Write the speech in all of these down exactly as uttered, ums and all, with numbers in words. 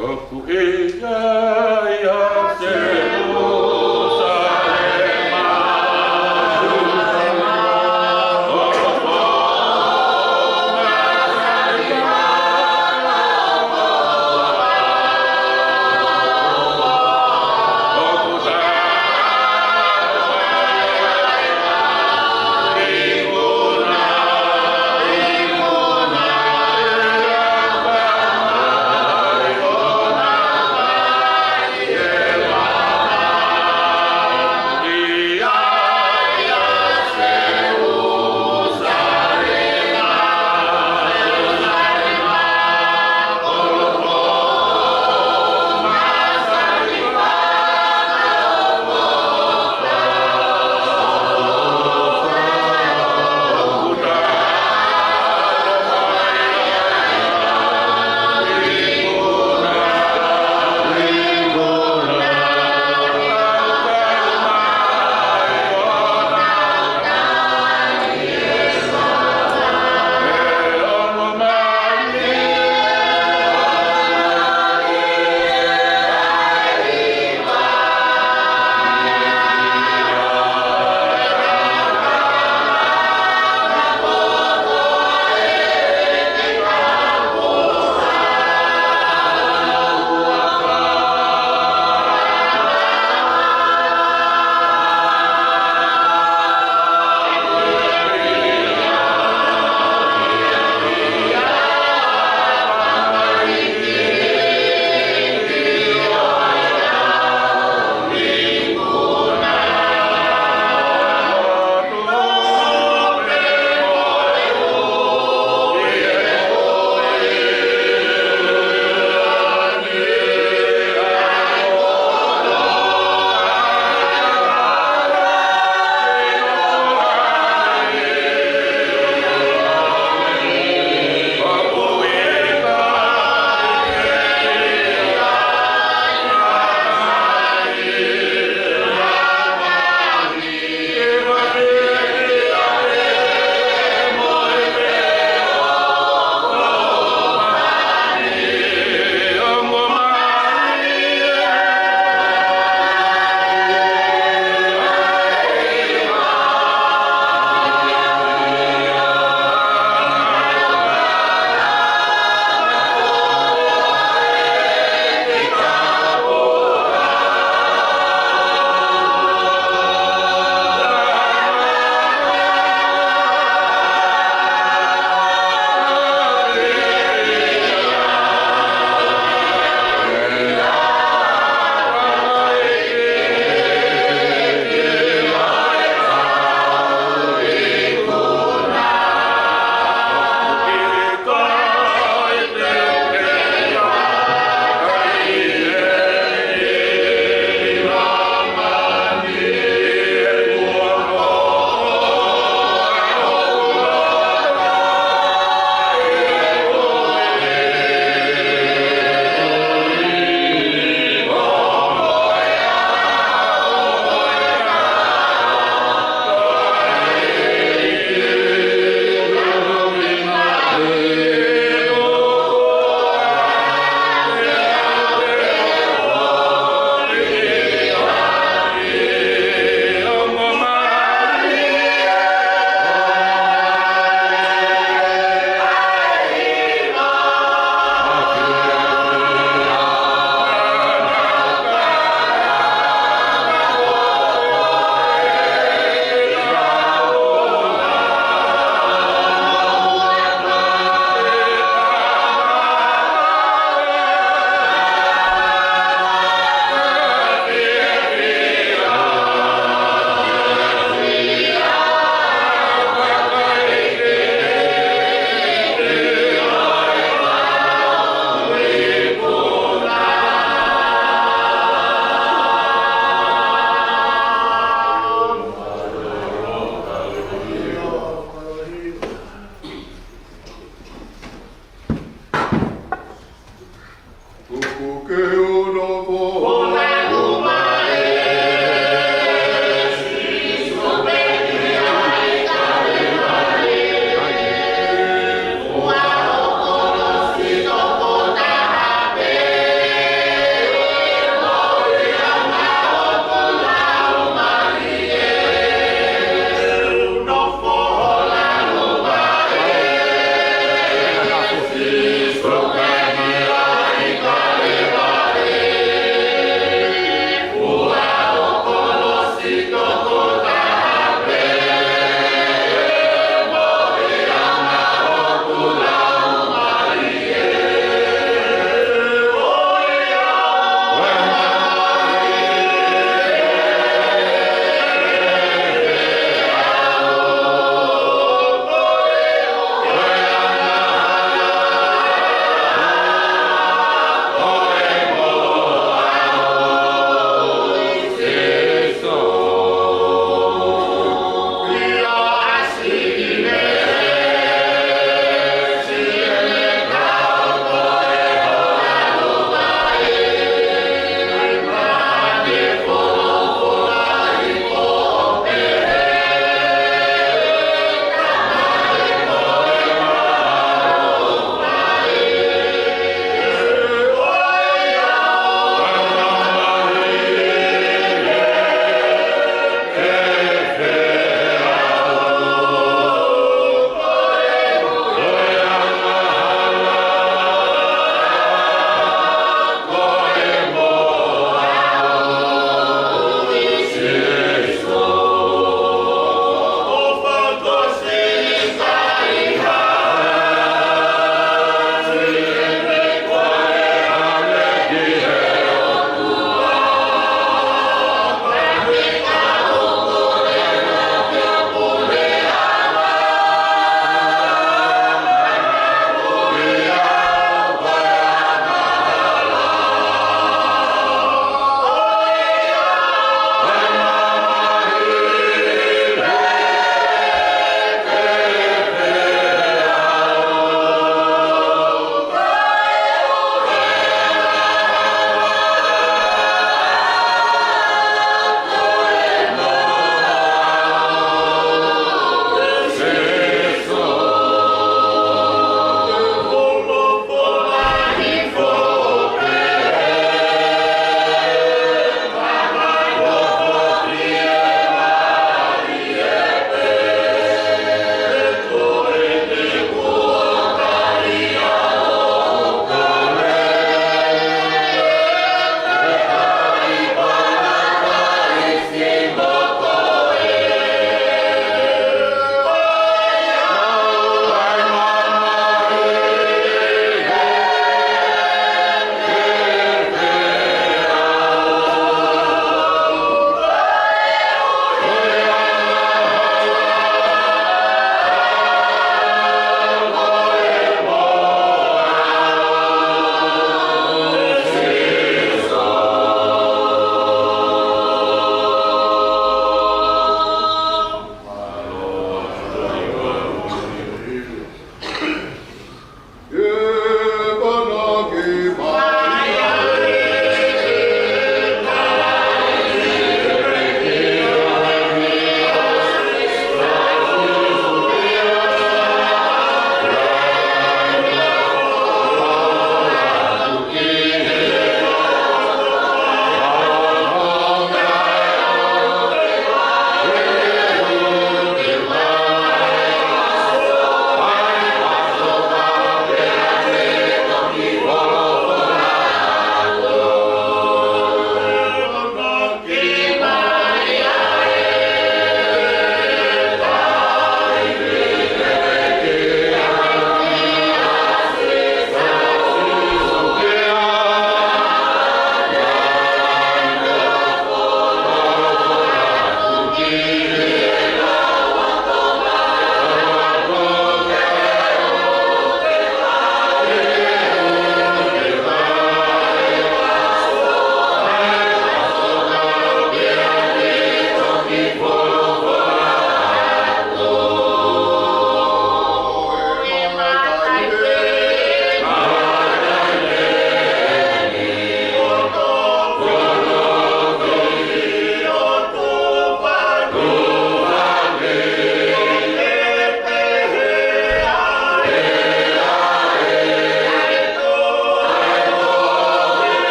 ʻOku ʻi ai ʻa Selūsalema.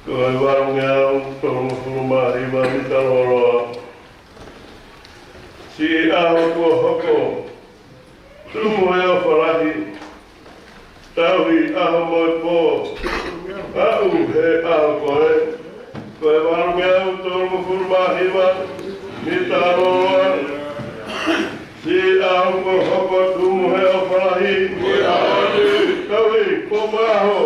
Ko e valungeau tolungofulu mā hiva mita lōloa. Siʻi ʻaho kuo hoko, tumu he ʻofa lahi, tauhi ʻaho mo e pō, aʻu he ʻaho ko ē. Ko e valungeau tolungofulu mā hiva mita lōloa. Siʻi ʻaho kuo hoko, tumu he ʻofa lahi, tauhi pō mo e ʻaho.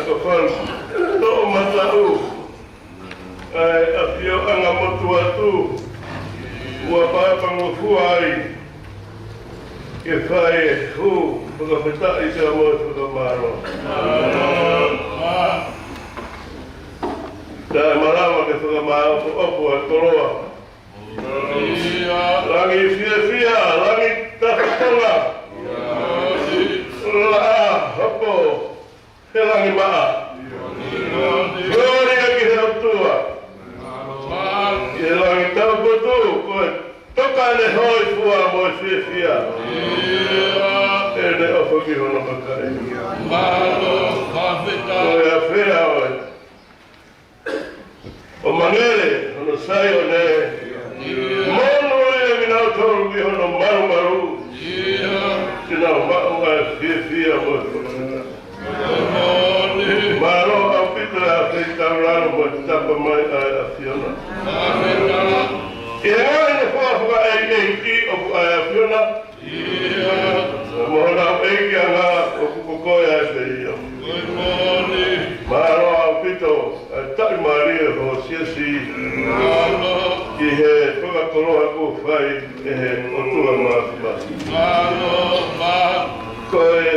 Ka fal, toʻomataʻu ʻa e ʻAfioʻanga Motuʻatu, ʻoku mau pāpangofua ai ke fai e hū fakafetaʻi pea mo e fakamālō. Taʻe malava ke fakamāʻopoʻopo ʻa e koloa. Langi fiefia, langi tafatonga. Laʻā hopo he langi maʻa. Gloria ki he ʻOtua ʻi he langi taupotu, ko e toka ʻene hōifua mo e fiefia. ʻEne ʻofa ki hono kakai. Ko e afea ʻo e ʻo Mangele, hono Saione, monūʻia kinautolu ki hono malumalu, te nau maʻu ʻa e fiefia mo e fakafetaʻi. Mālō ʻaupito ʻa e feitaulalo mo e tapa mai ʻa e ʻAfiona. ʻI he ngaahi nofoʻa fakaʻeiʻeiki ʻoku ʻa e ʻAfiona, mo honau ʻeikiʻanga ʻoku ko koe ai pē ia. Mālō ʻaupito ʻa e taʻimālie ho siasi ʻi he fakakoloa kuo fai ʻe he ʻOtua Māfimafi. Ko e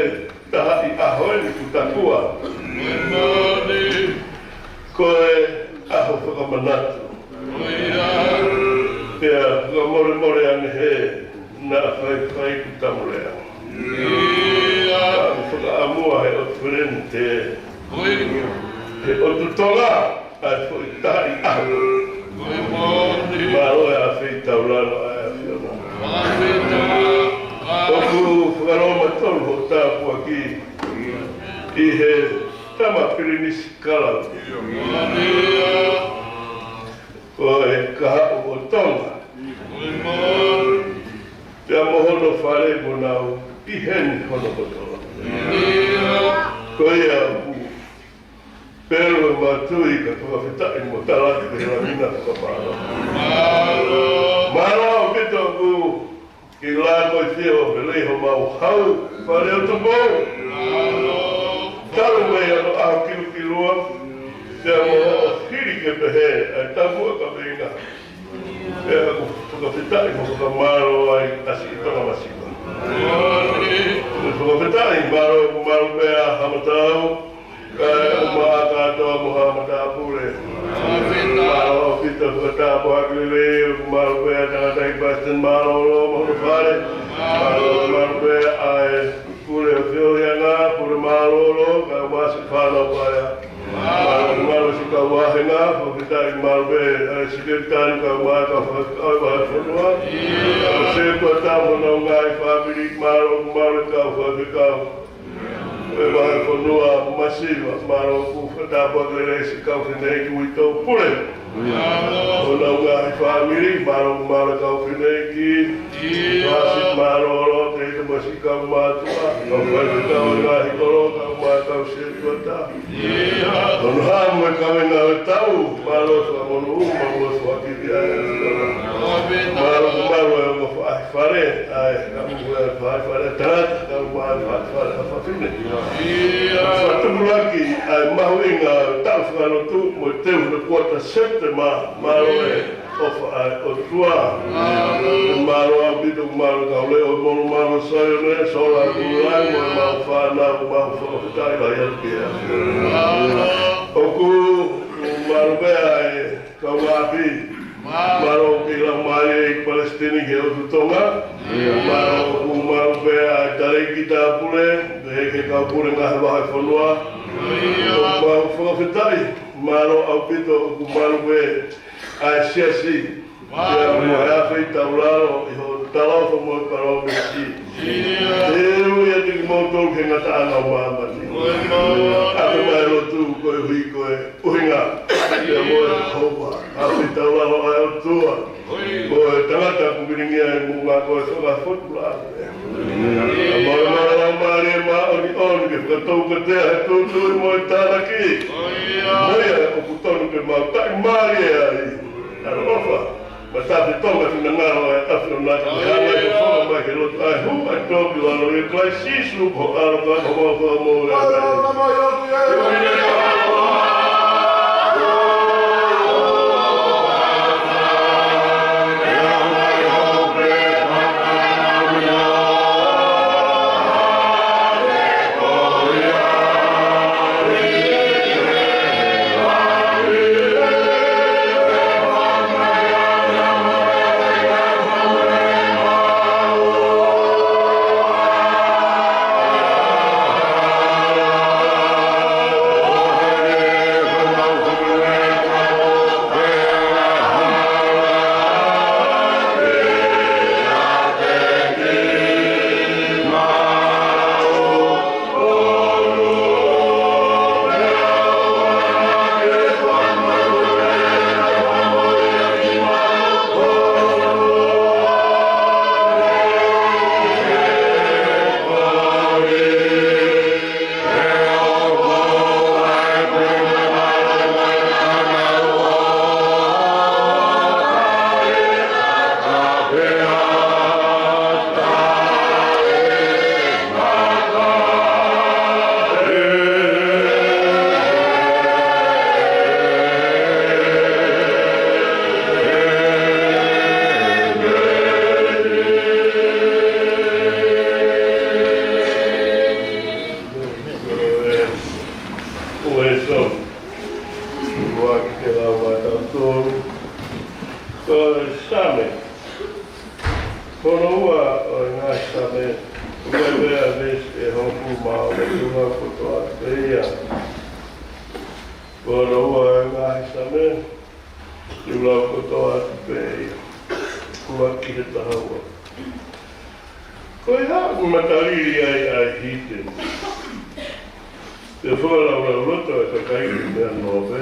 taha ʻi ʻaho eni kuo takua ko e ʻaho fakamanatu. Pea fakamolemole ange he naʻa faifai kuo tamu lea. Ka ʻoku fakaʻamua he ʻOtu Felenite, he ʻOtu Tonga, ʻa e foʻi taha ʻi ʻaho. Mālō ʻa e feitaulalo ʻa e ʻAfiona. ʻOku fakalōmatolu hoʻo tāpuaki ʻi he tama Pilinisi Kalauni, ko e kahaʻu ʻo Tonga, pea mo hono fale mo nau ʻi heni hono kotoa. Ko ia ʻoku pelu ʻema tui ka fakafetaʻi mo tala atu pē he langi na fakamālō. Mālō ʻaupito ʻoku ke la ko i fio he lei homau hau fale ʻo Tupou. Talu mei hono ʻaho kilukilua, pea mo hoʻo fili ke pehē ʻa e taumuʻa kaveinga. Pea ʻoku fakafetaʻi mo fakamālō ai ʻa siʻi Tonga masiva. Fakafetaʻi, mālō, mālō pē ʻa Haʻamatau, kae ʻumaʻā kātoa mo Haʻa Matāpule. Mālō ʻaupito fakatāpuaki lelei, mālō pē ʻa Tangataʻeiki Palesiteni Mālōlō mo hono fale. Mālō, mālō pē ʻa e Pule ʻo Fiohiʻanga, Pule Mālōlō, kae ʻumaʻā siʻi fānau paea. Mālō, mālō siʻi kau vāhenga, fakafetaʻi, mālō pē ʻa e Sekelitali kae ʻumaʻā e kau faifekau ʻo e vahefonua. Setuata mo honau ngaahi fāmili, mālō, mālō e kau faifekau ʻo e vahefonua masiva, mālō ʻoku fakatāpuaki lelei siʻi kau fineʻeiki uitou pule. Honau ngaahi fāmili, mālō, mālō e kau fineʻeiki. Mālō, mālō, te ita mo siʻi kau mātuʻa, kau faifekau ʻo e ngaahi kolo, kau mā, kau setuata. Hono hā mo e kavenga ʻo e tau, mālō e fakamonū, mālō e fakakikiʻi ʻa e ʻAfiona. Mālō, mālō e ongo faʻahi fale, ʻa e kamu e faʻahi fale tangata, kamu e faʻahi fale ʻa fafine. Fakatupulaki ʻa e mahuʻinga ʻo e taʻu fakalotu mo e teu hono kuata Sepitema, mālō e ʻofa ʻa e ʻOtua. Mālō ʻaupito, mālō kau leʻo, mālō, mālō Saione, sola kuo lai, mo e mau fānau, mau fakafetaʻi lahi atu ki he ʻAfiona. ʻOku mālō pē ʻa e kau ʻapi. Mālō ki he Laumālie ʻo e Palesiteni ki he ʻOtu Tonga. Mālō, ʻoku mālō pē ʻa e Talēkita Pule, pehē ki he kau pule ngaahi vahefonua. ʻOku mau fakafetaʻi, mālō ʻaupito, ʻoku mālō pē ʻa e siasi. Pea mo e feitaulalo ʻi hoʻo talaʻofa mo e palōmesi. Te u ʻiate kimoutolu ki he ngataʻanga ʻo māmani. ʻAtu mai lotu koeʻuhi ko e ʻuhinga ia mo e houa. ʻA e feitaulalo ʻa e ʻOtua. Ko e tangata kuo vilingia ʻi muʻa ko e fakafotula. Mo e Laumālie Māʻoniʻoni ke fakataukatea he tūtui mo e tānaki. Mo ia ʻoku tonu ke mau taʻimālie ai. ʻAloʻofa, matafi Tonga finangalo e ʻAfiona, ʻi he anga ʻo e fakamoʻoni mai he lotu ʻa e hū ʻa e toki valo ʻia Kalaisi Sīsū ko e ʻAlo ko e Fakamoʻui ʻo e moʻui. Ko e Same. Ko hono ua ʻo e ngaahi Same, ʻoku ʻi ai e veesi ʻe hongofulu mā ono, te u lau kotoa pē ia. Ko hono ua ʻo e ngaahi Same, te u lau kotoa pē ia. Ua ki he taha ua. Ko e hā ʻoku matalili ai ʻa e hīteni, pea fakalaulauloto ʻa e kakai ki he meʻa noa pē?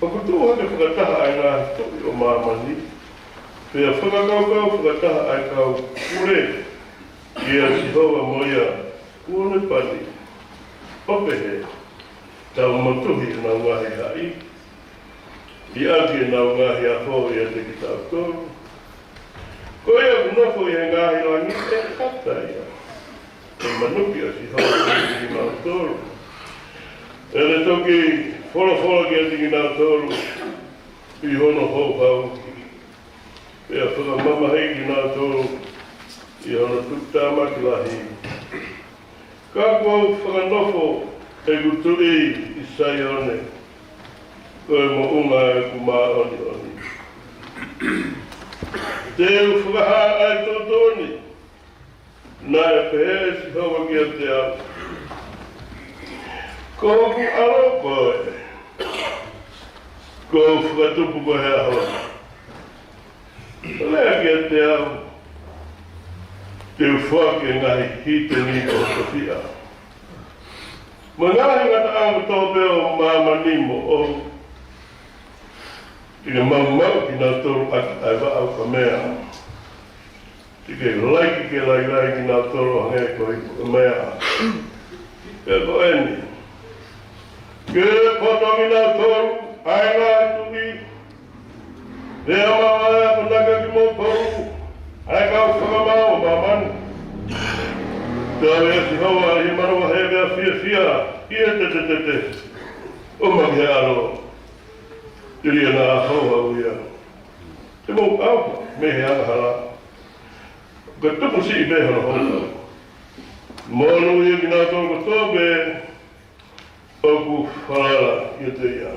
ʻOku tuʻu hake fakataha ʻa e ngaahi tuʻi ʻo māmani, pea fakakaukau fakataha ʻa e kau pule kia Sihova mo ia kuo ne pani, ʻo pehē, Tau motuhi ʻenau ngaahi haʻi, liʻaki ʻenau ngaahi afo ʻiate kitautolu. Ko ia ʻoku nofo ʻi he ngaahi langi ʻe kata ia. ʻE manuki ʻa Sihova kiate kimautolu. ʻE ne toki folofola kiate kinautolu ʻi hono houhau, pea fakamamahiʻi kinautolu ʻi hono tuʻutāmaki lahi. Ka kuo u fakanofo ʻeku Tuʻi ʻi Saione, ko e moʻunga ʻeku māʻoniʻoni. Te u fakahā ʻa e tuʻutuʻuni, naʻe pehē ʻe Sihova kiate au, Ko hoku ʻAlo koe, kuo u fakatupu koe he ʻaho ni. Lea kiate au, te u foaki e ngaahi hīteni ʻo ho tofiʻa, mo e ngaahi ngataʻanga kotoa pē ʻo māmani moʻou. Te ke maumauʻi kinautolu ʻaki ʻa e vaʻa ukamea. Te ke laiki ke lailai kinautolu ʻo hangē ko e ukamea. Pea ko eni, ke poto kinautolu ʻa e ngaahi tuʻi, pea maʻu ʻa e akonaki ʻa kimoutolu ʻa e kau fakamaau ʻo māmani. Tau ia Sihova ʻi he manavahē, pea fiefia ʻi he tetetete. ʻUma ki he ʻAlo, telia naʻa houhau ia. Te mou ʻauha mei he angahala, ka tuku siʻi pē hono houhau. Monūʻia kinautolu kotoa pē ʻoku falala kiate ia.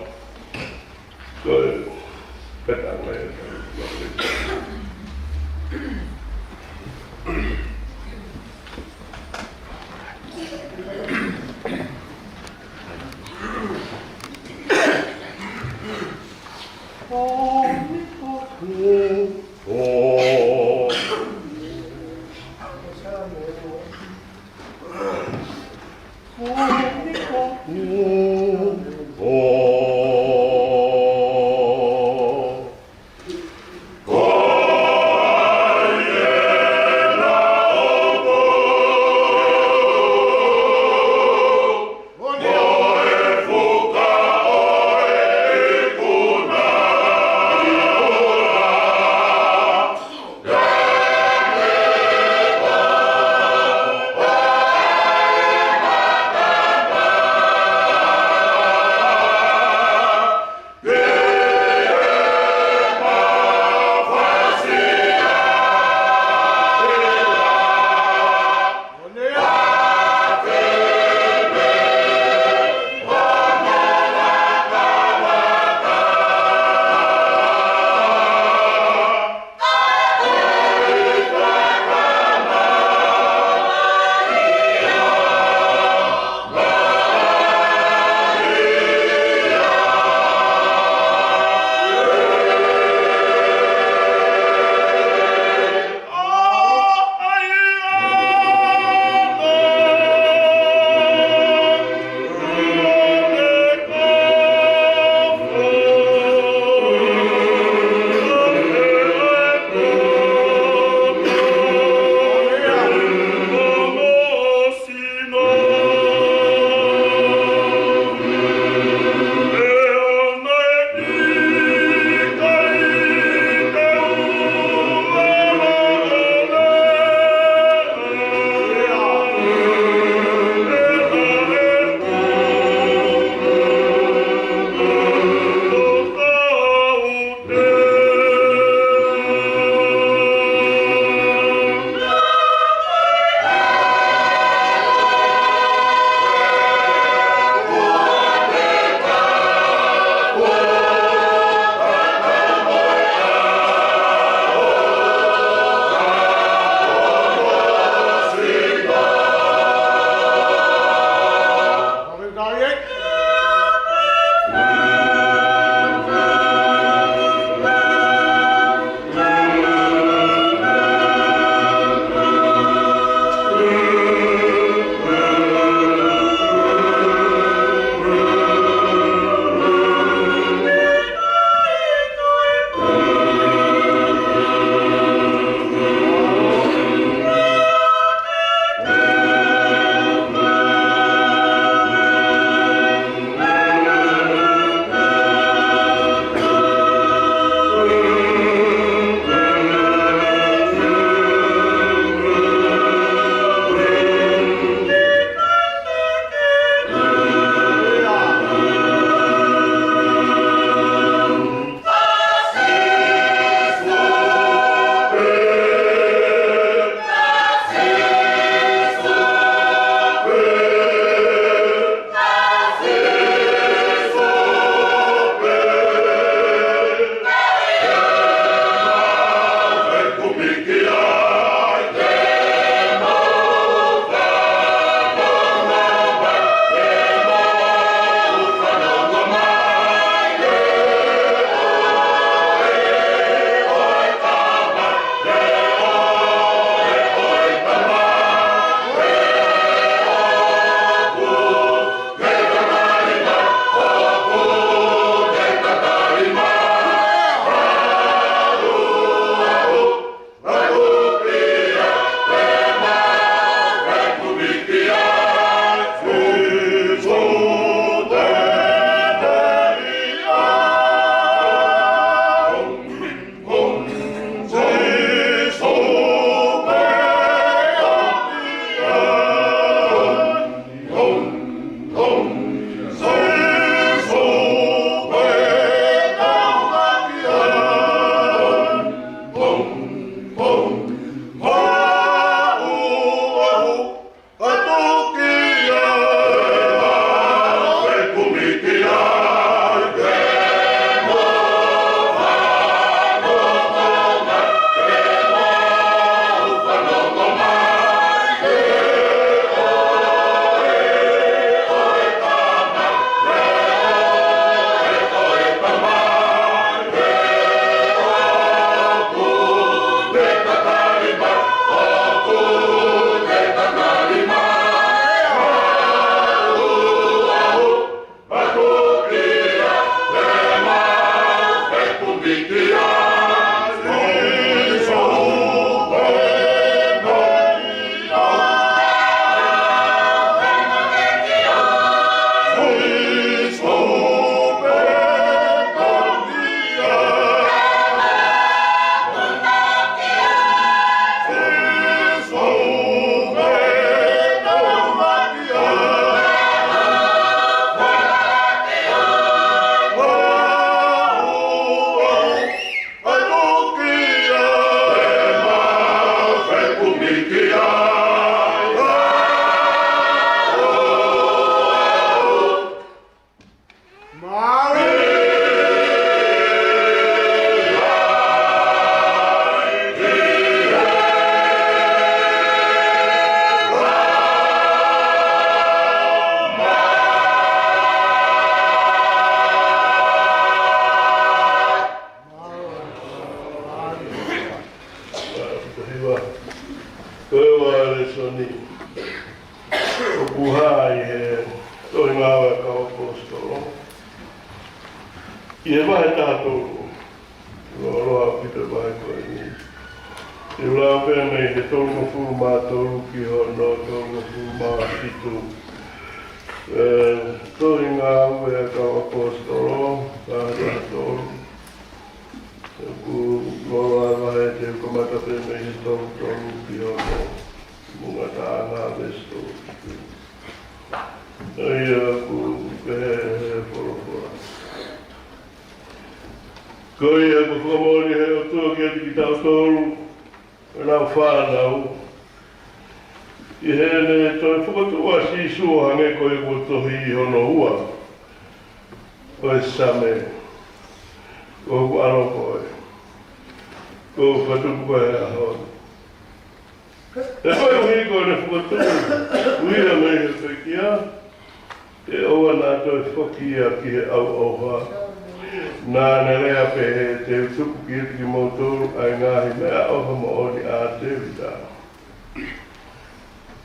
Ko e peta mai e Ko e ua lēsoni ʻoku hā ʻi he tohi Ngāue ʻa e Kau ʻAposetolo, ʻi he vahe taha tolu. Lōloa ʻaupito e vahe ko eni. Te u lau pē mei he tolungofulu mā tolu ki hono tolungofulu mā fitu. ʻE, tohi Ngāue ʻa e Kau ʻAposetolo, vahe taha tolu. ʻOku lōloa e vahe, te u kamata pē mei he tolu tolu ki hono muʻa, tā ngā veesi tolu. ʻA ia ʻoku pehē ʻe he folofola. Ko ia kuo fakamoʻoni ʻe he ʻOtua kiate kitautolu, ʻenau fānau, ʻi heʻene toe fokotuʻu ʻa Sīsū ʻo hangē ko ia kuo tohi ʻi hono ua ʻo e Saame: Ko hoku ʻAlo koe, ʻoku ou fakatupu koe he ʻaho ni. He koeʻuhi ko ʻene fokotuʻu ia mei he pekia, ʻE ʻoua naʻa toe foki ia ki he ʻauʻauha. Naʻa ne lea pehē, te u tuku kiate kimoutolu ʻa e ngaahi meʻaʻofa moʻoni ʻa Tēvita.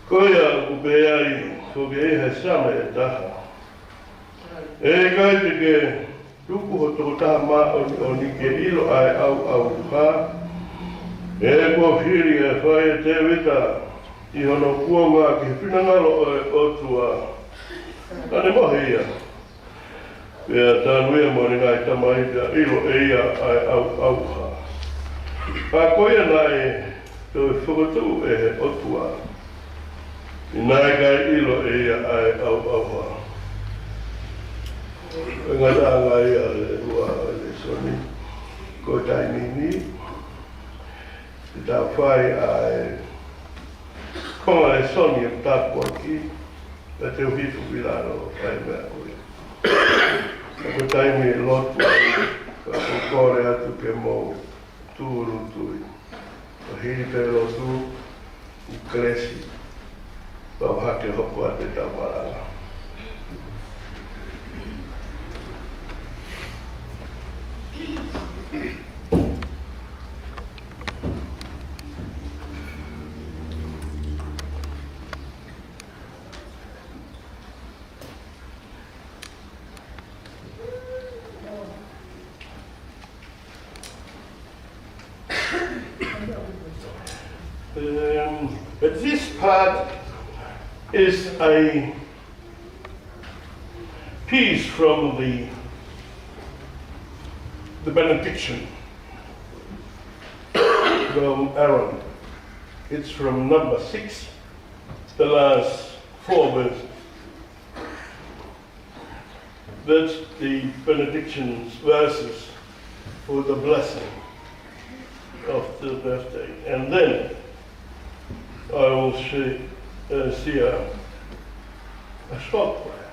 Ko ia ʻoku pehē ai foki ʻe he Same ʻe taha. ʻE ʻikai te ke tuku ho tokotaha māʻoniʻoni ke ʻilo ʻa e ʻauʻauha. ʻE kuo hili ʻa e fai ʻe Tēvita ʻi hono kuonga ki he finangalo ʻo e ʻOtua. Ka ne mohe ia. Pea tanu ia mo ʻene ngaahi tamai pea ʻilo ʻe ia ʻa e ʻauʻauha. Ka ko ia naʻe toe fokotuʻu ʻe he ʻOtua, ʻi he naʻe ʻikai ʻilo ʻe ia ʻa e ʻauʻauha. Ko e ngataʻanga ia ʻo e ua ʻo e lēsoni. Ko e taimi ni, te tau fai ʻa e konga lēsoni ʻo e tāpuaki, pea te u hifo ki lalo ʻo fai meʻa ko ia. Ko e taimi ʻe lotu, ka ʻoku ou kole atu ke mou tūʻulutui. ʻO hili pē lotu, ʻi Kelesi, pea u hake hoko atu e tau malanga. Um, but this part is a piece from the, the benediction from Aaron. It's from number six, the last four verses. That's the benediction verses for the blessing of the birthday. And then I will say, uh, say a, a short prayer.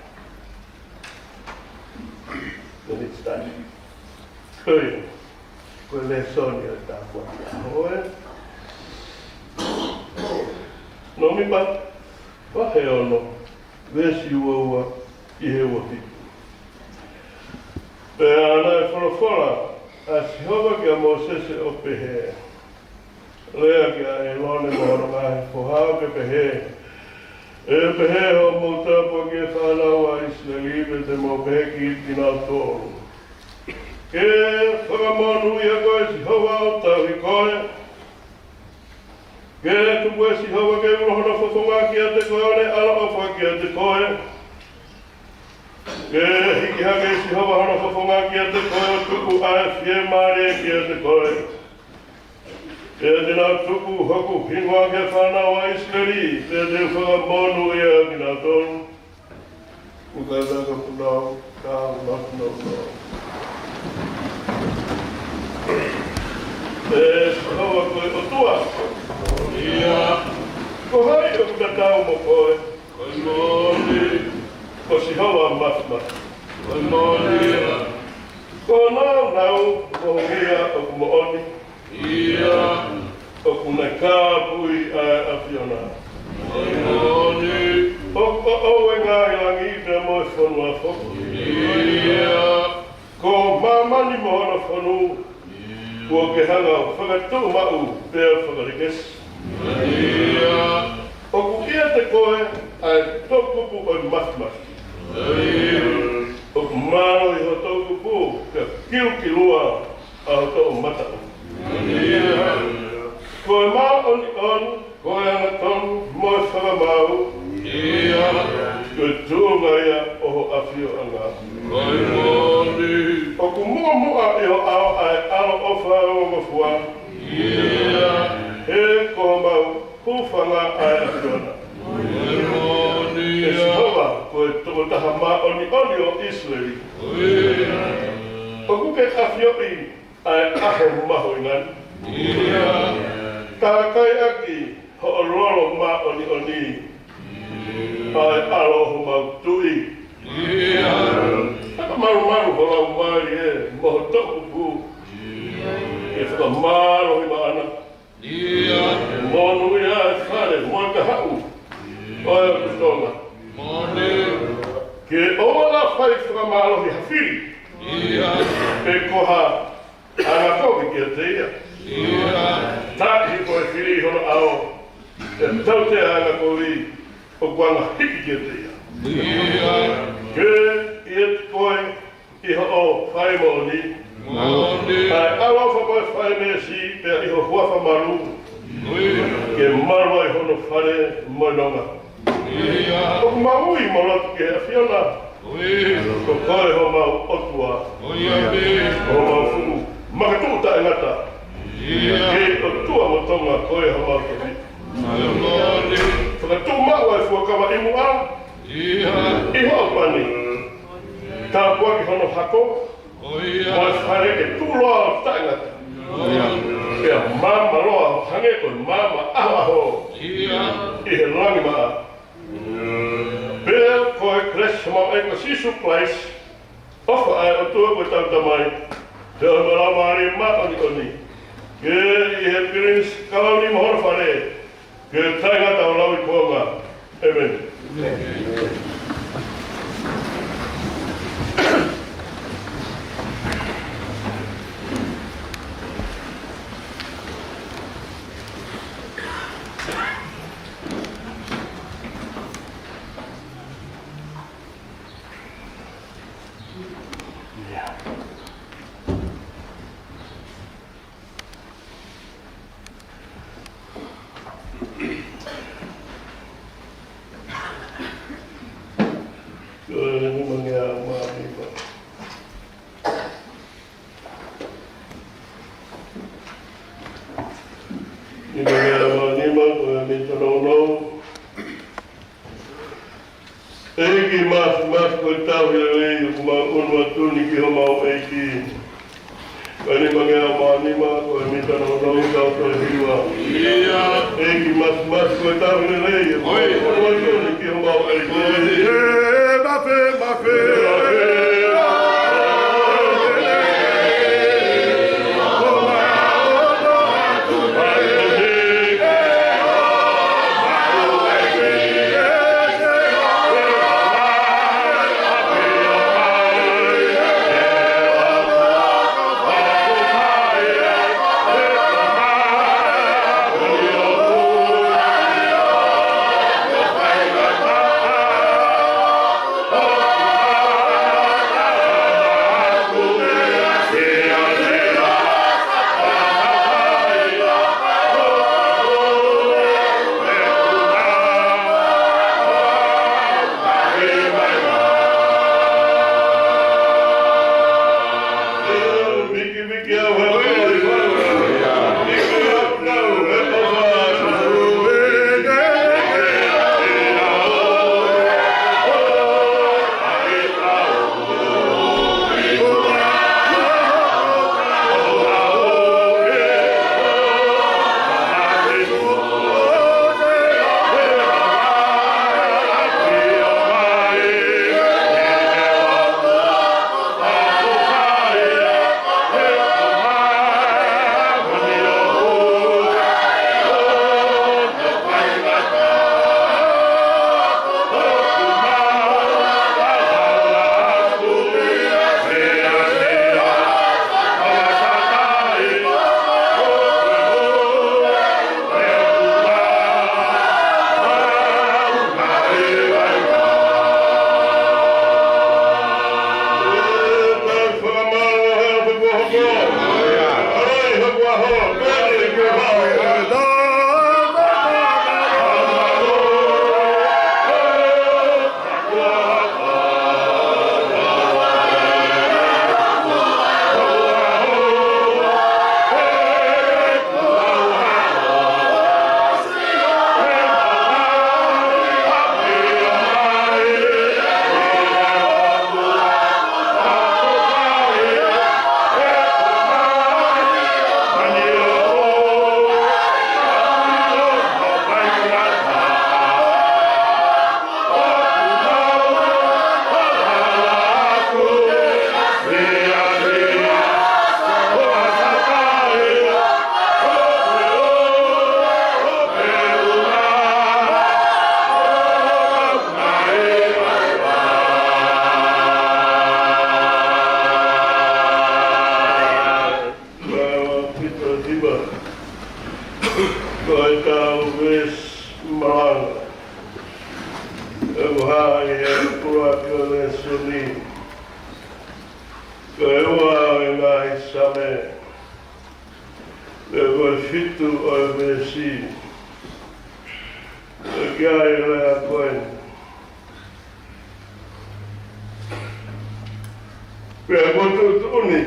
Then it's done. Ko ia, ko e lēsoni ʻo e tāpuaki ʻo e Nōmipa, vahe ono, veesi ua ua ki he ua fitu. Pea naʻe folofola ʻa Sihova kia Mōsese ʻo pehē, Lea kia ʻĒlone mo hono ngaahi foha ʻo ke pehē, ʻE pehē hoʻomou tāpuaki ki he fānau ʻa ʻIsileli, pea te mou pehē kiate kinautolu, Ke fakamonūʻia koe ʻe Sihova ʻo tauhi koe. Ke tuku ʻe Sihova ke ulo hono fofonga kiate koe, ʻo ne ʻaloʻofa kiate koe. Ke hiki hake ʻe Sihova hono fofonga kiate koe, ʻo tuku ʻa e fiemālie kiate koe. Pea te nau tuku hoku hingoa ki he fānau ʻa ʻIsileli, pea te u fakamonūʻia kinautolu. Muka taka punau, ka matu nau nau. ʻE Sihova ko e ʻOtua. ʻIo. Ko hai ʻoku tatau mo koe? Ko e moʻoni. Ko Sihova Māfimafi. Ko e moʻoni. Ko e nāunau mo e ngeia ʻoku moʻoni. ʻIo. ʻOku ne kāpui ʻa e ʻAfiona. Ko e moʻoni. ʻOku ʻoʻou ʻa e ngaahi langi pea mo e fonua foki. ʻIo. Ko māmani mo hono fonu, kuo ke hanga ʻo fakatuʻumaʻu pea fakalekesi. ʻIo. ʻOku ʻiate koe ʻa e toʻukupu ʻo e māfimafi. ʻIo. ʻOku mālohi ho toʻukupu, pea kilukilua ʻa ho toʻomataʻu. ʻIo. Ko e māʻoniʻoni, ko e angatonu, mo e fakamaau. ʻIo. Ko e tuʻunga ia ʻo ho ʻafioʻanga. Ko e moʻoni. ʻOku muʻomuʻa ʻi ho ʻao ʻa e ʻaloʻofa ongofua. ʻIo. He ko homau hūfanga ʻa e ʻAfiona. Ko e moʻoni. ʻE Sihova, ko e tokotaha māʻoniʻoni ʻo ʻIsileli. ʻIo. ʻOku ke ʻafioʻi ʻa e ʻaho mahuʻinga ni. ʻIo. Tākai ʻaki hoʻo lolo māʻoniʻoni ʻa e ʻAlo ʻo homau Tuʻi. ʻIo. Fakamalumalu ho laumālie mo ho toʻukupu. ʻIo. Ke fakamālohi maʻana. ʻIo. Monūʻia ʻa e fale mo e kahaʻu ʻo e ʻOtu Tonga. Moʻoni. Ke Mālohi ha fili. ʻIo. Pe ko ha angakovi kiate ia. ʻIo. Taʻi ko e fili ʻi hono ʻao. Pea tautea ʻa e angakovi ʻoku anga hiki kiate ia. ʻIo. Ke ʻiate koe ʻi hoʻo fai moʻoni. Moʻoni. ʻA e ʻaloʻofa ko e fai meesi pea ʻi ho huafa malu. ʻIo. Ke malu ai hono fale mo e nonga. ʻIo. ʻOku mau ui mo lotu ki he ʻAfiona. ʻIo. Ko koe homau ʻOtua. ʻIo. Homau fuʻu makatuʻu taʻengata. ʻIo. Kei ʻOtua mo Tonga, ko homau tofiʻa. Fakatuʻumaʻu ʻa e fuakava ʻi muʻa. ʻIo. ʻI hoʻo pani. Tāpuaki hono hako. ʻIo. Mo e fale ke tuʻuloa ʻo taʻengata. ʻIo. Pea maama loa ʻo hangē ko e maama ʻahoʻaho. ʻIo. ʻI he langi maʻa. Pea ko e kelesi ʻa homau ʻEiki ko Sīsū Kalaisi, ʻofa ʻa e ʻOtua ko ʻetau Tamai, feohi mo e Laumālie Māʻoniʻoni, ke ʻi he Pilinisi Kalauni mo hono fale, ke taʻengata ʻo lauikuonga. ʻĒmeni. Nimangeau mā nima, ko e mita nounou. ʻEiki, māfimafi ko e tauhi lelei ʻoku mau ʻunu atu ni ki homau ʻEiki. Ko e nimangeau mā nima, ko e mita nounou, tau toe hiva. ʻEiki, māfimafi ko e tauhi lelei ʻoku mau ʻunu atu ni ki homau ʻEiki. Fitu ʻo e veesi. ʻOku ʻi ai e lea ko eni. Pea kuo tuʻutuʻuni.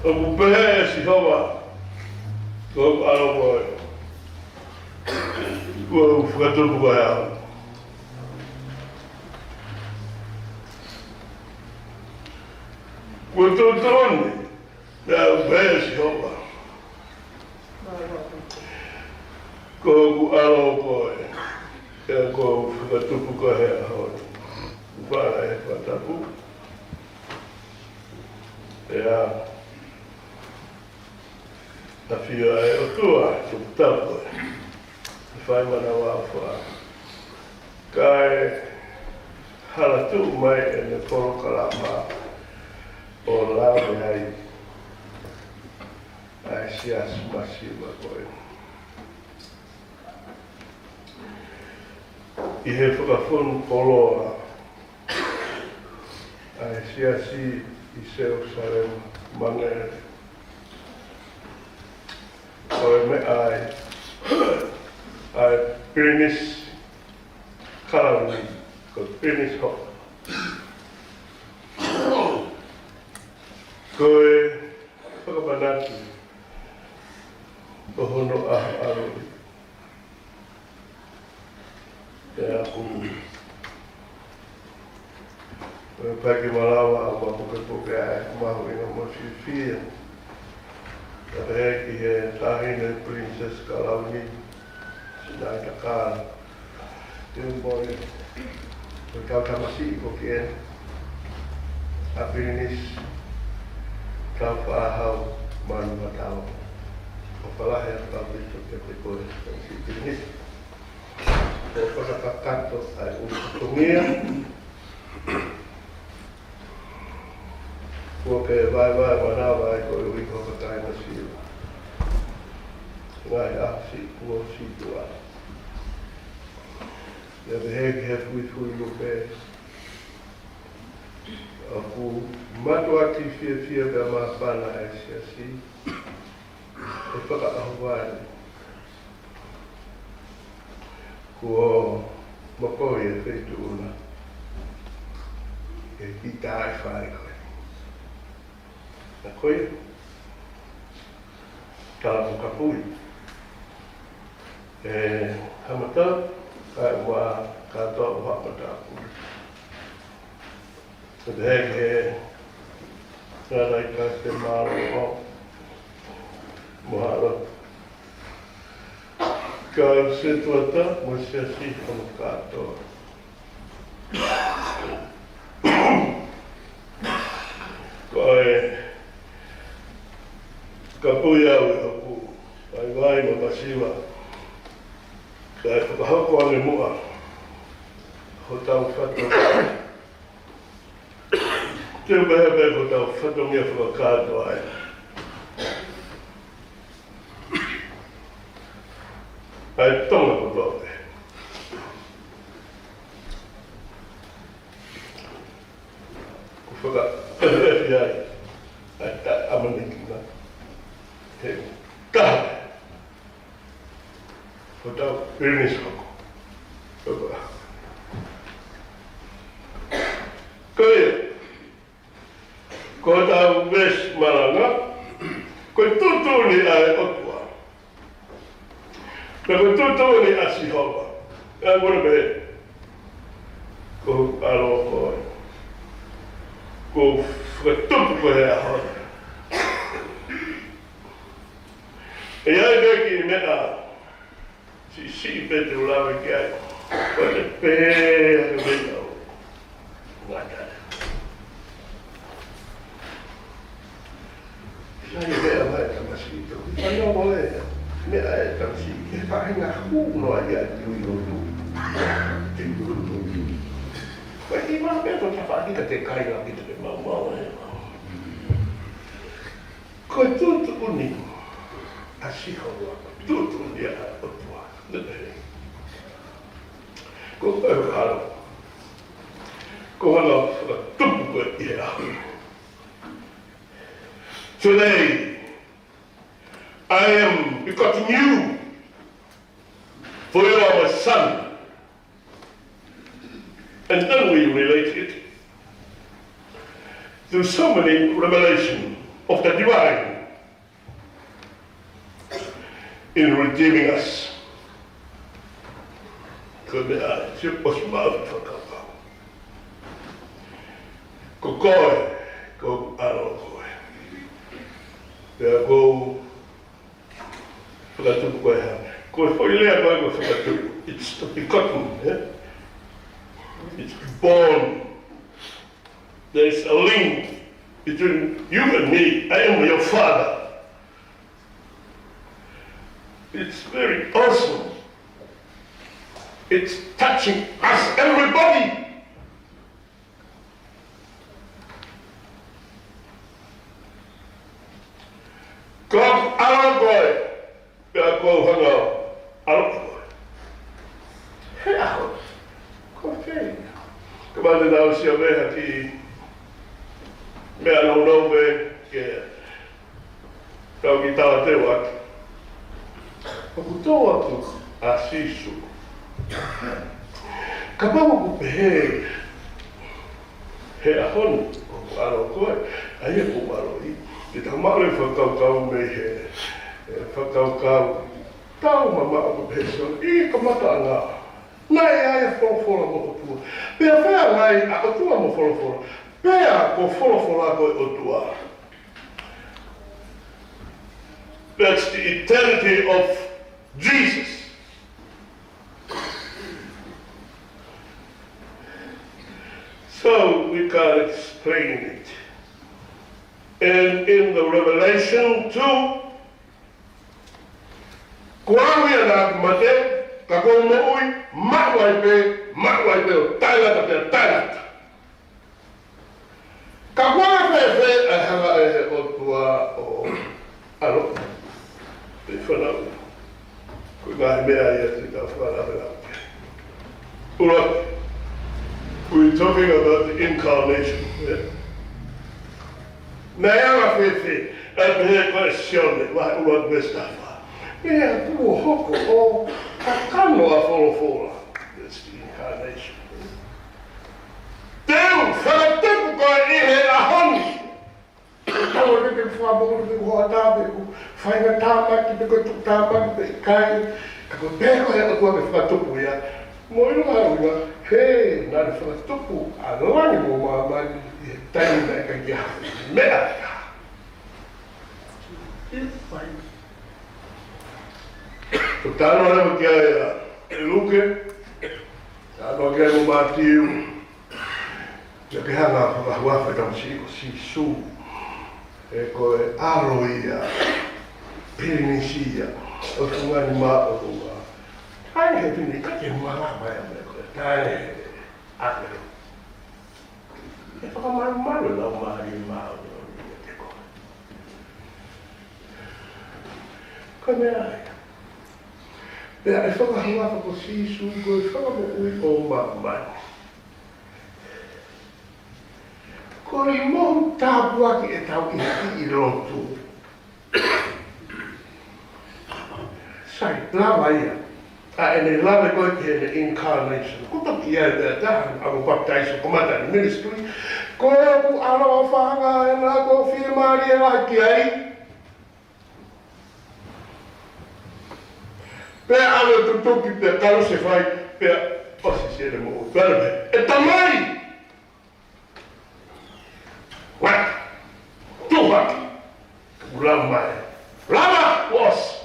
ʻOku pehē ʻe Sihova, ko hoku ʻAlo koe, kuo u fakatupu koe au. Kuo tuʻutuʻuni, pea ʻoku pehē ʻe Sihova, ko hoku ʻAlo koe, pea kuo u fakatupu koe he ʻaho ni. Fala e fakatapu. Pea ʻafio ʻa e ʻOtua, tupu tapu e fai manavaʻofa. Kae hala tuʻu mai ʻene polokalama ʻo lave ai ʻa e siasi masiva ko eni. ʻI he fakafonu koloa ʻa e siasi ʻi Selusalema Mangere. Ko e meʻa ai, ʻa e pilinisi kalauni, ko e pilinisi hoko. Ko e fakamanatu ʻo hono ʻalu ʻalu. Pea ʻoku, ʻoku ʻikai ke malava ʻa e pukepuke ʻa e mahuʻinga mo e fiefia. Kae pehē ki he taʻahine Princess Kalauni, Sinaʻi Takala. Te u mole, ko e kau tamasiʻi ko eni, ʻa Pilinisi Tāufaʻāhau Manuʻa Tau. ʻOfa lahi atu ʻaupito kiate koe, Tamasiʻi Pilinisi. Ko e fakakakato ʻa e ʻū fatongia kuo ke vaevae manava ai koeʻuhi ko e kāinga Siu. Ngaahi ʻaho siʻi kuo situʻa. Pea pehē ki he fuifui lupe, ʻoku mātuʻaki fiefia pea māfana ʻa e siasi he fakaʻohovale kuo mokoi e feituʻu na, ʻe kita e fai ko ē. Na ko ia, tala mo kapui. ʻE Haʻamatau, kae ʻumaʻā kātoa ʻo Haʻamatau. Pea pehē ki he ngaahi kakai mālō mo haʻa lotu. Kau setuata mo e siasi hono kātoa. Ko e kapui au ʻi hoku vaivai mo masiva, kae fakahoko ange muʻa hotau fatongia. Te u pehē pē ko hotau fatongia fakakātoa ē. ʻA e Tonga kotoa pē. Ko e fakaʻehiʻehi ai ʻa e taʻeʻamanekina. He taha hotau pilinisi hoko. Ko ia, ko hotau veesi malanga, ko e tuʻutuʻuni ʻa e ʻOtua. Pea ko e tuʻutuʻuni ʻa Sihova. ʻE ʻalu pē, ko hoku ʻAlo koe, kuo u fakatupu koe he ʻaho ni. ʻE ʻi ai pē kiʻi meʻa siʻisiʻi pē te u lave ki ai. Ko e pē ʻa e meʻa ʻoku ngata ai. Sai meʻa mai tamasiʻi tō. Sai o mole. Meʻa e tamasiʻi. Ke faʻahinga hū noa ia te u ʻilo tu. Te u ʻilo tu. Ko e kiʻi meʻa pē ko e tafaʻaki ka te kai la ki te maumau e. Ko e tuʻutuʻuni ʻa Sihova, tuʻutuʻuni ʻa e ʻOtua. Ko e ʻAlo. Ko hono fakatupu ko ē ʻi he ʻaho. Today, I am begotten you, for you are my son. And then we relate it to so many revelation of the divine in redeeming us. Ko e meʻa ia, sio ʻosi maʻu fakakaukau. Ko koe, ko e ʻAlo ko ē. Pea ko e fakatupu ko ē hangē. Ko e foʻi lea ko ē ko e fakatupu. It's begotten, eh? It's born. There is a link between you and me. I am your father. It's very awesome. It's touching us, everybody. Ko e ʻAlo ko ē, pea ko e hanga ʻAlo ko ē. He ʻaho, ko e fē ia? Ka mate nau sia me haki meʻa nounou pē ke tau ki talateu atu. ʻOku tō atu ʻa Sīsū. Kapau ʻoku pehē he ʻaho ni, ʻoku ʻAlo koe, ʻa ia ʻoku ʻaloʻi. Te tau maʻu e fakakaukau mei he, e, fakakaukau tau mamaʻo ʻoku pehē ʻi he kamataʻanga. Naʻe ʻi ai ʻa Folofola mo e ʻOtua. Pea feangai ʻa e ʻOtua mo e Folofola. Pea ko e Folofola ko e ʻOtua. That's the eternity of Jesus. So we can't explain it. And in the Revelation two, ko au ia naʻa ku mate, ka kuo u moʻui, maʻu ai pē, maʻu ai pē ʻo taʻengata pea taʻengata. Ka ko e fēfē ʻa e hanga ʻe he ʻOtua ʻo ʻaloʻi e fānau? Ko e ngaahi meʻa ia te tau fakalavelave ki ai. ʻUluaki, we're talking about the incarnation, yeah? Naʻe anga fēfē, ʻa e pehē ko ē ʻe Sione, vahe ʻuluaki veesi taha fā. Pea kuo hoko ʻo kakano ʻa Folofola. That's the incarnation. Te u fakatupu koe ʻi he ʻaho ni. Tau ʻo te fakamoʻoni pe ko e hoʻatā pe ko e faingatāmaki pe ko e tuʻutāmaki pe ʻikai. Ka ko e pehē ko ē ʻa e ʻOtua ke fakatupu ia. Mo ʻilo ʻa e ʻuhinga, he naʻa ne fakatupu ʻa langi mo māmani ʻi he taimi naʻe ʻikai ke ʻi ai ha meʻa ia. ʻIo, fai. Ko e talanoa leva ki ai ʻa Luke, talanoa ki ai mo Mātiu, ʻio ke hanga ʻo fakahuafa e tamasiʻi ko Sīsū, ʻe ko e ʻAlo ia, Pilinisi ia ʻo e Fungani Māʻolunga. ʻAi he pini ka ke malava ia me ko e tae ake. ʻE fakamalumalu e Laumālie Māʻoniʻoni ia te koe. Ko e meʻa ia. Pea ʻe fakahuafa ko Sīsū ko e Fakamoʻui ʻo māmani. Ko e mohu tāpuaki ʻetau ʻi he kiʻi lotu. Sai, lava ia. ʻA ʻene lave ko ē ki heʻene incarnation. Ko e toki ʻi ai e meʻa ʻe taha, ʻa hono papitaiso, kamata ʻene ministry. Ko ʻeku ʻaloʻofa ʻaʻana ʻoku ou fiemālie lahi ki ai. Pea ʻalu tutuki pea kalusefai, pea ʻosi siʻene moʻui. Pea lave, ʻE Tamai! What? Tuha! Lava mai. Lava was.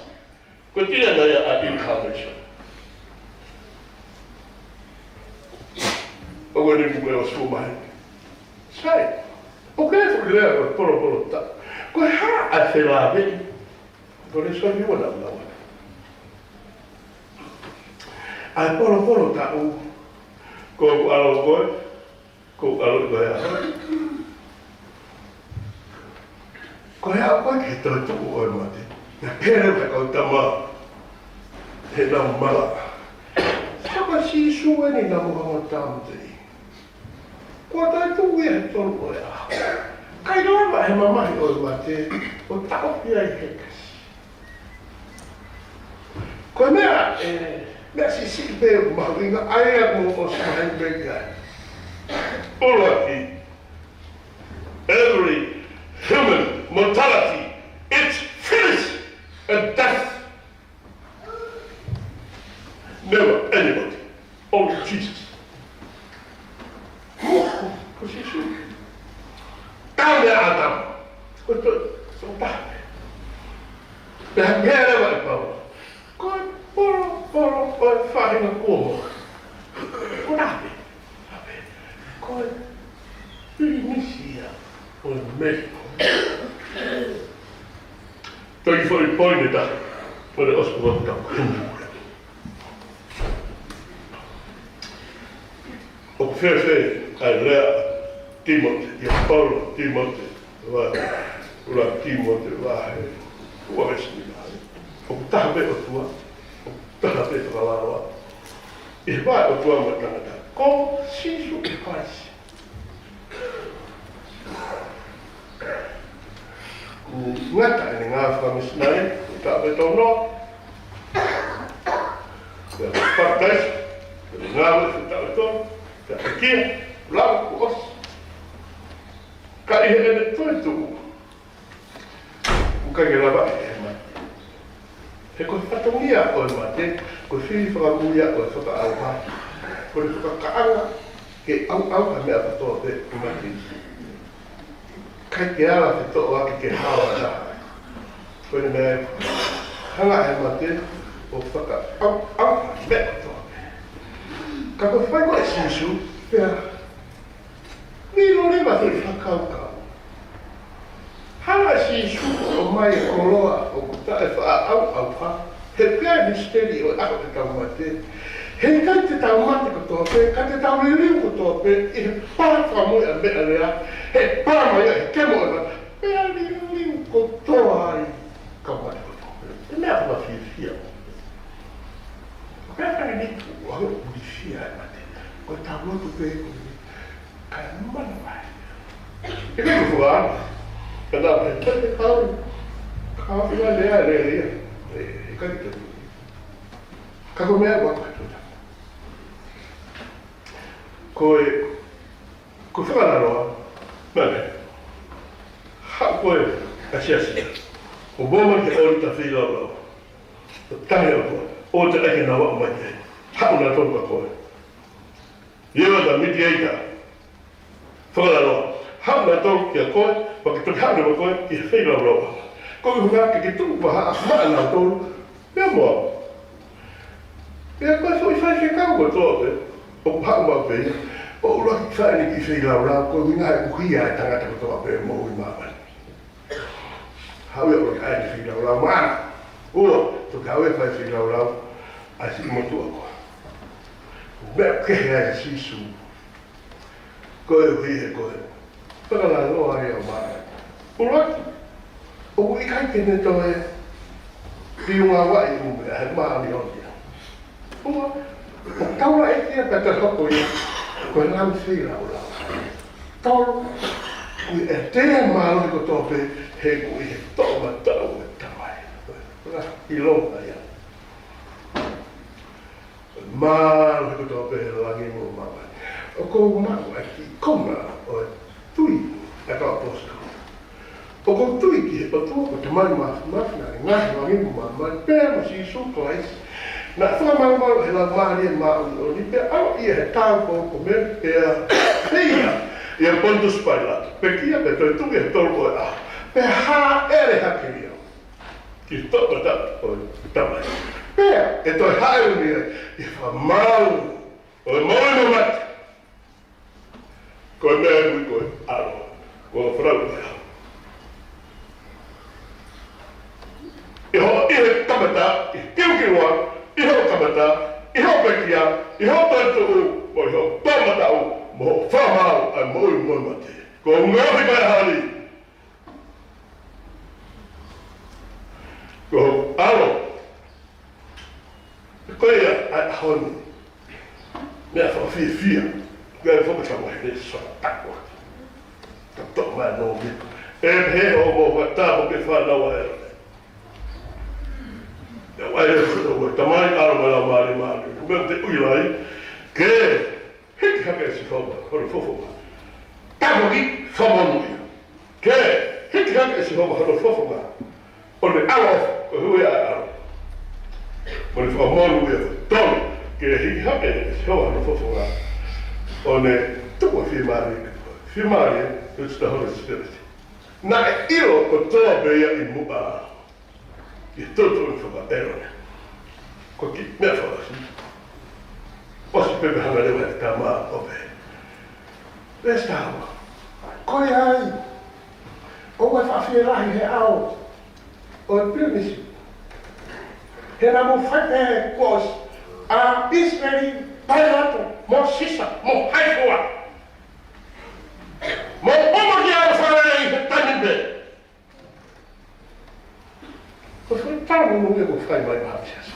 Ko e tila na ia ʻa e incarnation. ʻOku ne mu e osu mai. Sai. ʻOku ke fuli lea ko e polopolo taʻu. Ko e hā ʻa e felāveʻi? Ko e lēsoni ua naʻa ku lau. ʻA e polopolo taʻu. Ko ʻeku ʻAlo koe. Ko e ʻAlo ko e ʻAlo. Ko e ʻalu ko ē ki he toetuʻu ʻo e mate. Naʻe pehē leva ʻe he kau tama, he naʻa nau malaʻe. Sio ko Sīsū eni naʻa mo hanga tāmateʻi. Kuo toe tuʻu ia he tolu ʻo e ʻaho. ʻIkai lava ʻe he mamahi ʻo e mate ʻo taʻofi ai ha kasi. Ko e meʻa, ʻe, meʻa siʻisiʻi pē ʻoku mahuʻinga ai ʻa mo o smai pē ki ai. ʻUluaki, every human mortality, it's finished and death. Never anybody. Only Jesus. Ko Sīsū. Taha meʻa ʻa Ātama. Ko e toe, ko e taha. Pea hangē leva ʻe Paula. Ko e polo, polo, ko e faʻahinga kuonga. Ko e taha pē. Ko e pilinisi ia ʻo e meli. Toe kiʻi foʻi poini ʻe taha. Ko e ʻosi kuo tau. ʻOku fēfē ʻa e lea Tīmote, ʻia Paula, Tīmote, vahe, ʻuluaki Tīmote, vahe ua veesi nima. ʻOku taha pē ʻOtua, ʻoku taha pē fakalaoa. ʻI he vahe ʻOtua mo e tangata. Ko Sīsū Kalaisi. Kuo ngata ʻene ngāue fakamisinale, taʻu ʻe tolu noa. Pea papitaiso, ʻene ngāue taʻu ʻe tolu, pea pekia, lava kuo ʻosi. Ka ʻi heʻene toetuʻu, ʻoku ʻikai ke lava ʻe he mate. He ko e fatongia ʻo e mate, ko e fili fakamui ia ʻo e fakaʻauha. Ko e fakakaʻanga ke ʻauʻau ʻa e meʻa kotoa pē ʻoku mate. ʻIkai ke ala ke toʻo ake ke hao ʻa e taha. Ko e meʻa ʻe hanga ʻe he mate ʻo fakaʻauʻau ʻa e meʻa kotoa pē. Ka ko e fai ko ē ʻe Sīsū, pea Milo leva he fakakaukau. Hanga ʻe Sīsū ʻo ʻomai e koloa ʻoku taʻefaʻaʻauʻauha, he pea misiteli ʻo e ʻaho ʻetau mate. Heʻikai te tau mate kotoa pē, ka te tau liliu kotoa pē, ʻi he pā fakamui ʻa e meʻalea, he pā mai ʻa e kemo ʻo e mate. Pea liliu kotoa ai, kau mate kotoa pē. ʻE meʻa fakafiefia. Pea ka ne ʻoku ʻuliʻulia e mate. Ko e tau lotu pē ko e Kae mana mai. ʻIkai ke fuʻu ʻalu. Ka tau pē, ka tau pē, kau fika lea, lea, lea. ʻE, ʻikai ke tau. Ka ko e meʻa ʻoku ʻalu atu. Ko e, ko e fakalaloa, mane. Haʻu ko e, asiasi. ʻO mou mai ke ʻolita feilaulau. ʻO tahe ʻo koe. ʻO te ʻai ke nau aʻu mai ai. Haʻu nautolu kia koe. Ia ʻa e mediator. Fakalaloa. Haʻu nautolu kia koe, pea ke toki haʻu mo koe, ʻi he feilaulau. Ko e ʻuhinga ke ke tuku paha, maʻa nautolu, pea mo au. Pea ko e foʻi faifekau kotoa pē, ʻoku haʻu maʻu pē ia, ʻoku ʻuluaki fai ʻene kiʻi feilaulau, ko e ʻuhinga he ʻuhinga e tangata kotoa pē moʻui ʻi māmani. Haʻu ia ʻo ʻai ʻene feilaulau maʻana. ʻUa, toki haʻu ia ʻo fai feilaulau, ʻa e siʻi motuʻa ko ē. Meʻa kehe ai ʻa Sīsū. Koeʻuhi he ko e fakalaloa ia ʻo māmani. ʻUluaki, ʻoku ʻikai ke ne toe liunga vaʻi ʻume, ʻa e māʻoniʻoni ia. ʻUa, ʻoku taulaʻeiki ia pea toe hoko ia ko e Lami feilaulau. Tolu, ʻoku ʻiate ia e mālohi kotoa pē he ʻoku ʻi he toʻomataʻu ʻo e Tamai. ʻIlonga ia. Mālohi kotoa pē he langi mo māmani. ʻOku ou maʻu ʻa e kiʻi konga ʻo e tui ʻa e kau ʻaposetolo. ʻOku ou tui ki he ʻOtua ko e Tamai Māfimafi naʻe ngaohi langi mo māmani pea mo Sīsū Kalaisi. Naʻe fakamalumalu he Laumālie Māʻoniʻoni pea ʻalu ia he taʻu ko Mele pea pekia ʻia Ponitusi Pailato. Pekia pea toe tuʻu he tolu ʻo e ʻaho. Pea hāʻele hake ia ki he toʻomataʻu ʻo e Tamai. Pea ʻe toe hāʻele mai ia ʻi he fakamaau ʻo e moʻui mo e mate. Ko e meʻa ʻoku ui ko e ʻAlo. Ko e flau ko e ʻAlo. ʻI hoʻo, ʻi he kamata, ʻi he kiukiua, ʻi hoʻo kamata, ʻi hoʻo pekia, ʻi hoʻo toetuʻu, mo ʻi hoʻo toʻomataʻu, mo hoʻo fakamaau ʻa e moʻui mo e mate. Ko e ngaohi mai hali. Ko e ʻAlo. Ko ia ʻa e ʻaho ni. Meʻa fakafiefia. Pea ʻe fakaʻamu he soa taku. Ka toʻo mai nō mi. ʻE he o mo ka tapu ke fānau ʻa ʻElone. ʻE ʻai e futa ua, Tamai, ʻAlo mo e Laumālie Māʻoniʻoni. Ko e meʻa te u ʻilo ai, ke hiki hake ʻe Sihova hono fofonga. Tapu ki fakamonūʻia. Ke hiki hake ʻe Sihova hono fofonga ʻo ne ʻaloʻofa, ko e hui ʻa e ʻAlo. Mo ne fakamonūʻia. Tolu, ke hiki hake ʻe Sihova hono fofonga ʻo ne tuku e fiemālie. Fiemālie, it's the Holy Spirit. Naʻe ʻilo kotoa pē ia ʻi muʻa. ʻI he toto ʻo e fakaʻelo. Ko e kiʻi meʻa fakaʻosi. ʻOsi pē pea hanga leva ʻe he tama ʻo pehē, Lesa, ko ia ai. ʻOua ʻe faʻa fielahi he ʻao ʻo e pilinisi. He naʻa mou fai pehē kuo ʻosi ʻa ʻIsileli, Pailato, mo Sisa, mo hai fua. Mou ō mai ki ʻAlo Fale ʻi he taimi pē. Ko e foʻi tala monū ia kuo fai mai maʻa e siasi.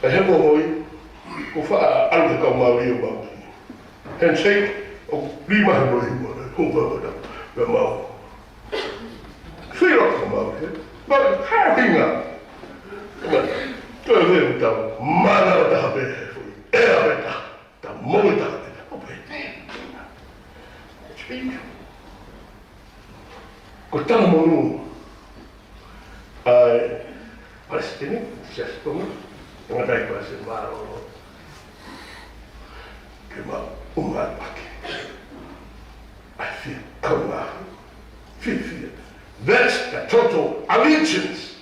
Ka he moʻui, kuo faʻa ʻalu he kau Mauli ʻo Mauli. Handshake, ʻoku lima he moʻui mo e hū pea ʻo pea mau. Sui loto kau Mauli, he? Mau, ha hinga. Ko e meʻa, ko e meʻa ʻoku tau, mana ʻo taha pē, foʻi ʻea pē taha. Ta mo e ta, o pe. Ko e tala monū ʻa e Palesiteni, Siasi Tonga, ngata ai pea se mālōlō. Ke mau ʻunga ʻaki ʻa e fie kaunga, fie fie. That's the total allegiance.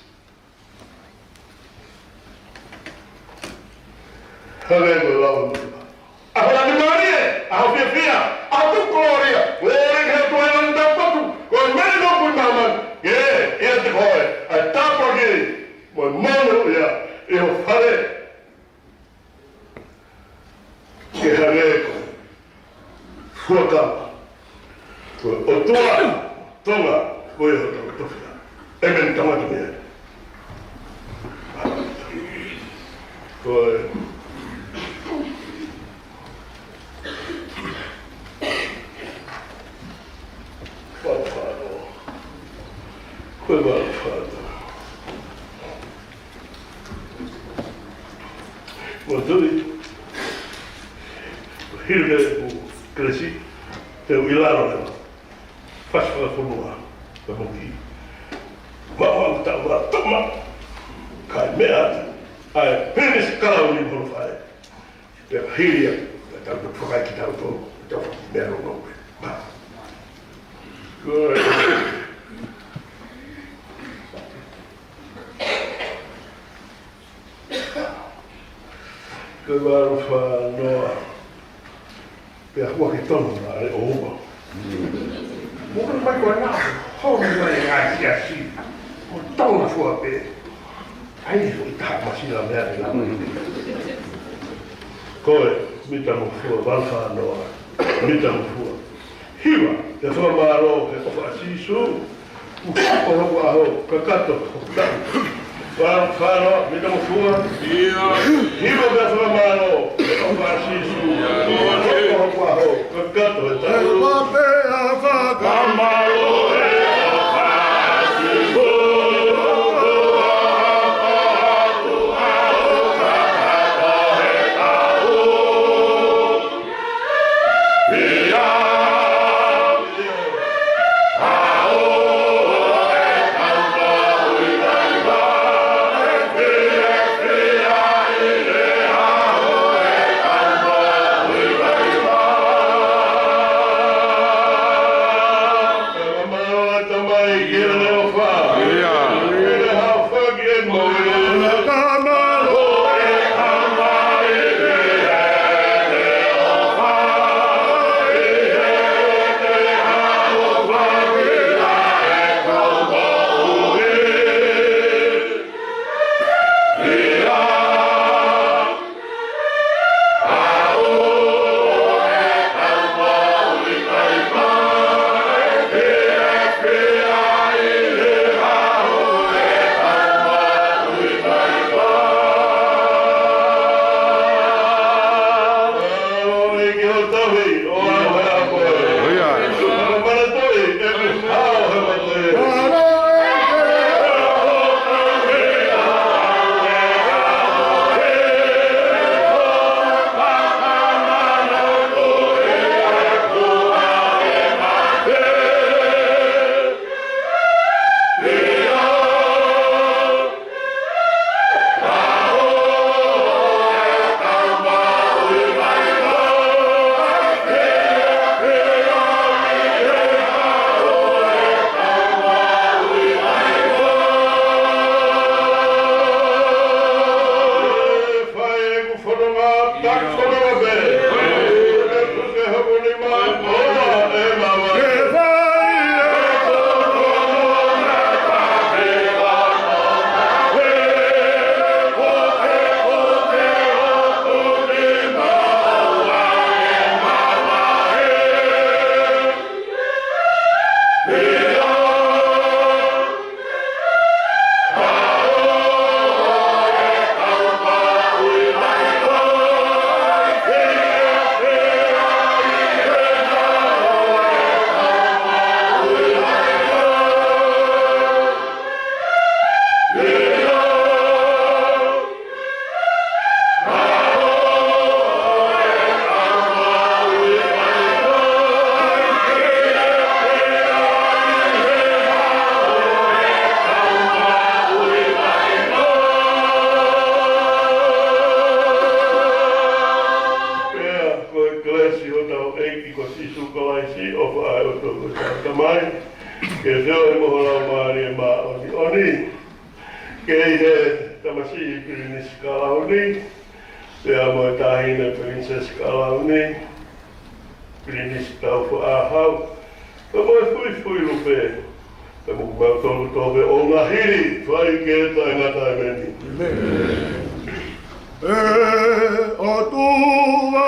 Haleluia, lau ʻa e ʻaho ni mālie, ʻaho fiefia, ʻaho tuku kolōlia, ʻoku ʻi he ʻOtua ʻi langi tapu atu, ko e meʻa ʻoku ʻi māmani, ke ʻiate koe ʻa e tāpuaki mo e monūʻia ʻi ho fale. Ke hangē ko e fuakava. Ko e ʻOtua Tonga, ko ia hotau tofiʻa. ʻĒmeni, tangata mea. Ko e Ko e valo fānau. Mo tui, hili ke u kelesi, te u ʻi lalo leva. Fasi fakafonua, ka mo ki. Mama uta ua toma, kai mea atu, ʻa e pilinisi kalauni mo hono faʻē. Pea hili ia, pea tau toki fakaiki tautolu, tau fakaiki meʻa loloto pē. Ko e, ko e valo fānau. Pea hua ke tonu na e o ua. Mo ka mai ko na, hou mai ngaahi siasi. Ko Tonga fua pē. ʻAi, foʻi taha masina mea ni la. Ko e, Mita mo Fua, valo fānau. Mita mo Fua. Hiva, pea fakamālō he ʻofa ʻa Sīsū. Kuo hoko hoku ʻaho, kakato hoku taʻu. Valo fānau, Mita mo Fua. Hiva, pea fakamālō he ʻofa ʻa Sīsū. Kuo hoko hoku ʻaho, kakato he taʻu. Mai, ke feohi mo ho Laumālie Māʻoniʻoni. Kei he tamasiʻi Pilinisi Kalauni, pea mo e taʻahine Pilinisesi Kalauni, Pilinisi Taufaʻāhau, pea mo e Fuifui Lupe, pea mo kimautolu kotoa pē ʻo ngaahi hili, fai ke taʻengata ʻa e meʻa ni. ʻĒmeni. ʻE ʻOtua,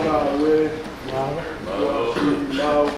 maʻu ʻa e Mālō, mālō.